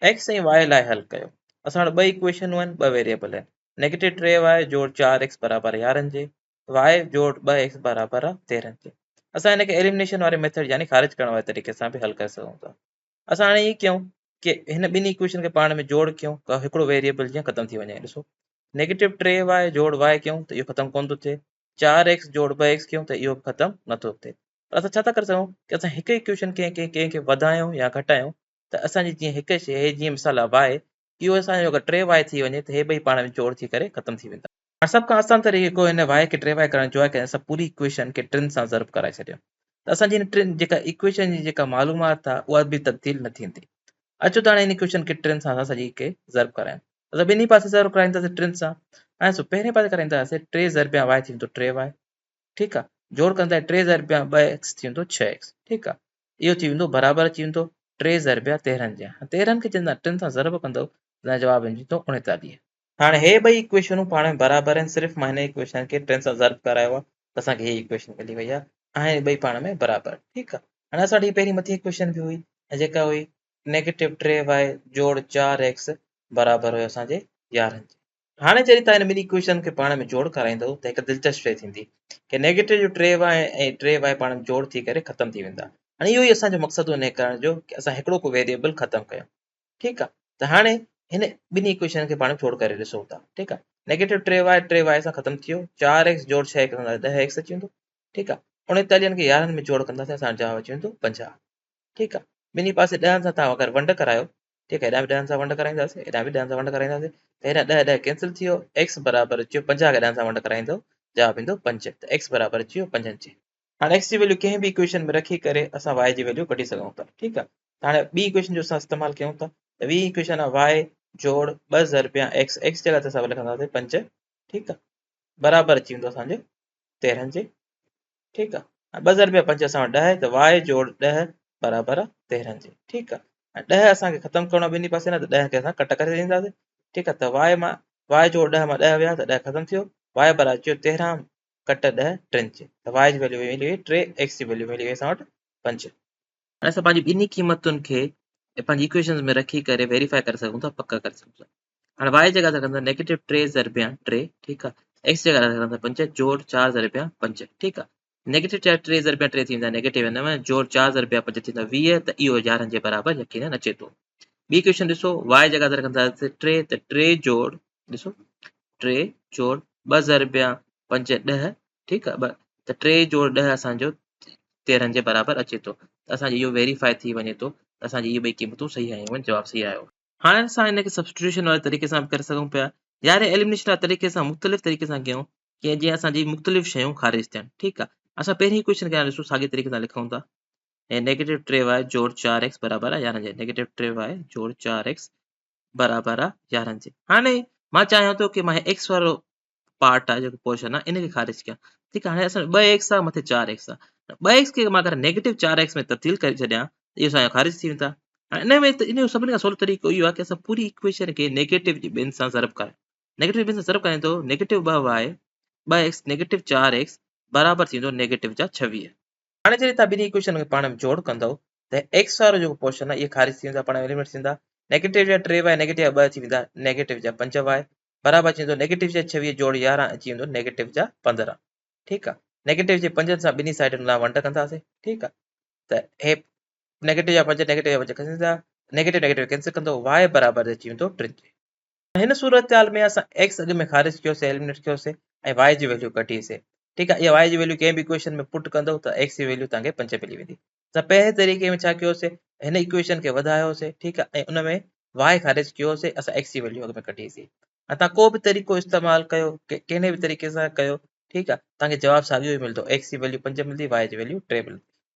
X ۽ وائي لاء حل ڪيو. اسان وٽ ٻه ايڪويشنون آهن، ٻه ويريبل آهن. نيگيٽو ٽي وائي جوڙ چار ايڪس برابر يارهن جي، وائي جوڙ ٻه ايڪس برابر آهي تيرهن جي. اسان هن کي ايليمنيشن واري ميٿڊ يعني خارج ڪرڻ واري طريقي سان به حل ڪري سگهون ٿا. اسان هاڻي ائين ڪيون ڪي هن ٻنهي ايڪويشن کي پاڻ ۾ جوڙ ڪيون ته هڪڙو ويريبل جيئن ختم ٿي وڃي. ڏسو نيگيٽو ٽي وائي جوڙ وائي ڪيون ته اهو ختم ڪونه ٿو ٿئي، چار ايڪس جوڙ ٻه ايڪس ڪيون ته اهو به ختم نٿو ٿئي. پر اسان ڇا ٿا ڪري سگهون ڪي اسان هڪ ايڪويشن ڪنهن ڪنهن کي وڌايون يا گهٽايون ته اسان جي جيئن هڪ شيء هي جيئن مثال آهي واء اهو اسان جو اگر ٽي واء ٿي وڃي ته هي ٻئي پاڻ ۾ جوڙ ٿي ڪري ختم ٿي ويندا. هاڻ سڀ کان آسان طريقو هن واء کي ٽي واء ڪرڻ جو آهي ته اسان پوري ايڪويشن کي ٽن سان ضرب ڪرائي ڇڏيون ته اسان جي هن ٽن جيڪا ايڪويشن جي جيڪا معلومات آهي اها به تبديل نه ٿيندي. اچو ته هاڻي هن ايڪويشن کي ٽن سان اسان سڄي کي ضرب ڪرايون. اسان ٻنهي پاسي ضرب ڪرائينداسين ٽن سان ۽ سو پهرين پاسي ڪرائينداسين ٽي ضربيان واء ٿي ويندو ٽي واء ٺيڪ آهي جوڙ ڪندا ٽي ضربيان ٻه ايڪس ٿي ويندو ڇهه ايڪس ٺيڪ آهي اهو ٿي ويندو برابر اچي ويندو ٽي ضربيا تيرهن جي. هاڻي تيرهن کي جڏهن ٽن سان ضرب ڪندؤ ته جواب ايندو 39. هاڻي هي ٻئي ايڪويشنون پاڻ ۾ برابر آهن صرف مان هن ايڪويشن کي ٽن سان ضرب ڪرايو آهي ته اسان کي هي ايڪويشن ملي وئي آهي آهن ٻئي پاڻ ۾ برابر ٺيڪ آهي. هاڻي اسان وٽ هي پهرين مٿين ايڪويشن به هئي ۽ جيڪا هئي نيگيٽو ٽي واء جوڙ چار ايڪس برابر هيو اسان جي يارهن جي. هاڻي جڏهن توهان هن ٻنهي ايڪويشن کي پاڻ ۾ جوڙ ڪرائيندؤ ته هڪ دلچسپ شيء ٿيندي ڪي نيگيٽو جو ٽي واء ۽ ٽي واء پاڻ ۾ جوڙ ٿي ڪري ختم ٿي ويندا. هاڻي اهو ئي اسان جو مقصد هو انهي ڪرڻ جو ڪي اسان هڪڙو ڪو ويريبل ختم ڪيون. ٺيڪ آ ته هاڻي هن ٻنهي ايڪويشن کي پاڻ ۾ جوڙ ڪري ڏسون ٿا. ٺيڪ آ نيگيٽو ٽي واء ٽي واء سان ختم ٿي ويو چار ايڪس جوڙ ڇهه ايڪس سان ڏهه ايڪس اچي ويندو. ٺيڪ آ اڻيتاليهن کي يارهن ۾ جوڙ ڪنداسين اسان جو جواب اچي ويندو 50. ٺيڪ آ ٻنهي پاسي ڏهن سان توهان اگر ونڊ ڪرايو ٺيڪ آهي هيڏانهن به ڏهن سان ونڊ ڪرائينداسين هيڏانهن به ڏهن سان ونڊ ڪرائينداسين ته هيڏانهن ڏهه ڏهه ڪينسل ٿي ويو ايڪس برابر اچي ويو 50 کي ڏهن سان ونڊ ڪرائيندو جواب ايندو 5 ته ايڪس برابر اچي ويو پنجن جي. هاڻي ايڪس جي ويليو ڪنهن به ايڪويشن ۾ رکي ڪري اسان وائي جي ويليو ڪڍي سگهون ٿا ٺيڪ آهي ته هاڻي ٻي ايڪويشن جو اسان استعمال ڪيون ٿا ته ٻي ايڪويشن آهي وائي جوڙ ٻه ضربيان ايڪس ايڪس جي لاء اسان لکنداسين 5 ٺيڪ آهي برابر اچي ويندو اسان جو تيرهن جي ٺيڪ آ ۽ ٻه ضرب پنج اسان وٽ ڏهه ته واء جوڙ ڏهه برابر آ تيرهن جي ٺيڪ آ ۽ ڏهه اسان کي ختم ڪرڻو آ ٻنهي پاسي نه ته ڏهه کي اسان ڪٽ ڪري ڏينداسين ٺيڪ آ ته واء مان واء جوڙ ڏهه مان ڏهه ويا ته ڏهه ختم ٿيو واء برابر اچيو تيرهن ڪٽ ڏهه ٽن جي ته واء جي ويليو ملي وئي ٽي ايڪس جي ويليو ملي وئي اسان وٽ پنج. هاڻي اسان پنهنجي ٻنهي قيمتن کي پنهنجي ايڪويشنز ۾ رکي ڪري ويريفائي ڪري سگهون ٿا پڪ ڪري سگهون ٿا. هاڻي y جي جڳهه تي رکندا نيگيٽو ٽي ضربيان ٽي ٺيڪ آ x جي جڳهه تي رکندا پنج جوڙ چار ضربيان پنج ٺيڪ آ نيگيٽو چار ٽي ضربيان ٽي ٿي ويندا نيگيٽو نو جوڙ چار ضربيان پنج ٿيندا 20 ته اهو يارهن جي برابر يقينن اچي ٿو. ٻي ايڪويشن ڏسو y جي جڳهه تي رکندا ٽي ته ٽي جوڙ ڏسو ٽي جوڙ ٻه ضربيان پنج ڏهه ٺيڪ آ ٻه ته ٽي جوڙ ڏهه اسان جو تيرهن جي برابر اچي ٿو ته اسان جو اهو ويريفائي ٿي وڃي ٿو ته اسان جي اهي ٻئي قيمتون صحيح آيون آهن جواب صحيح آيو. هاڻي اسان ان کي سبسٽيٽيوشن واري طريقي سان به ڪري سگهون پيا يا ايليمنيشن واري طريقي سان مختلف طريقي سان ڪيون ڪي جيئن اسان جي مختلف شيون خارج ٿين ٺيڪ آ اسان پهرين ايڪويشن کي ڏسو ساڳي طريقي سان لکون ٿا ۽ نيگيٽو ٽي واء جوڙ چار ايڪس برابر آ يارهن جي نيگيٽو ٽي واء جوڙ چار ايڪس برابر آ يارهن جي. هاڻي مان چاهيان ٿو ڪي مان ايڪس وارو پارٽ آ جيڪو پورشن آ ان کي خارج ڪيان ٺيڪ آ هاڻي اسان ٻه ايڪس آ مٿي چار ايڪس آ ٻه ايڪس کي مان اگر نيگيٽو چار ايڪس ۾ تبديل ڪري ڇڏيان ته اهو اسان جو خارج ٿي ويندا. هاڻي ان ۾ ان جو سڀني کان سولو طريقو اهو آهي ڪي اسان پوري ايڪويشن کي نيگيٽو جي ٻن سان ضرب ڪرايون. نيگيٽو جي ٻن سان ضرب ڪرايون ته نيگيٽو ٻه واء ٻه ايڪس نيگيٽو چار ايڪس برابر ٿيندو نيگيٽو جا 26. هاڻي جڏهن توهان ٻنهي ايڪويشن کي پاڻ ۾ جوڙ ڪندؤ ته ايڪس وارو جيڪو پورشن آهي اهي خارج ٿي ويندا پاڻ ۾ ايليمينٽ ٿيندا. نيگيٽو جا ٽي واء نيگيٽو جا ٻه ٿي ويندا نيگيٽو جا پنج واء برابر اچي ويندو نيگيٽو جا 26 جوڙ 11 اچي ويندو نيگيٽو جا 15 ٺيڪ آ. نيگيٽو جي پنجن سان ٻنهي سائيڊن لاء ونڊ ڪنداسين ٺيڪ آ. ته هي نيگيٽو جا پنج نيگيٽو جا پنج کسي ٿا نيگيٽو نيگيٽو ڪينسل ڪندو واء برابر اچي ويندو ٽن جي. هن صورتحال ۾ اسان ايڪس اڳ ۾ خارج ڪيوسي ايليمنيٽ ڪيوسي ۽ واء جي ويليو ڪڍي سي ٺيڪ آ اها واء جي ويليو ڪنهن به ايڪويشن ۾ پٽ ڪندو ته ايڪس جي ويليو توهان کي پنج ملي ويندي. اسان پهرين طريقي ۾ ڇا ڪيوسي هن ايڪويشن کي وڌايوسي ٺيڪ آ ۽ ان ۾ واء خارج ڪيوسي اسان ايڪس جي ويليو اڳ ۾ ڪڍي سي. ۽ توهان ڪو به طريقو استعمال ڪيو ڪنهن به طريقي سان ڪيو ٺيڪ آ توهان کي جواب ساڳيو ئي ملندو ايڪس جي ويليو پنج ملندي واء جي ويليو ٽي ملندي.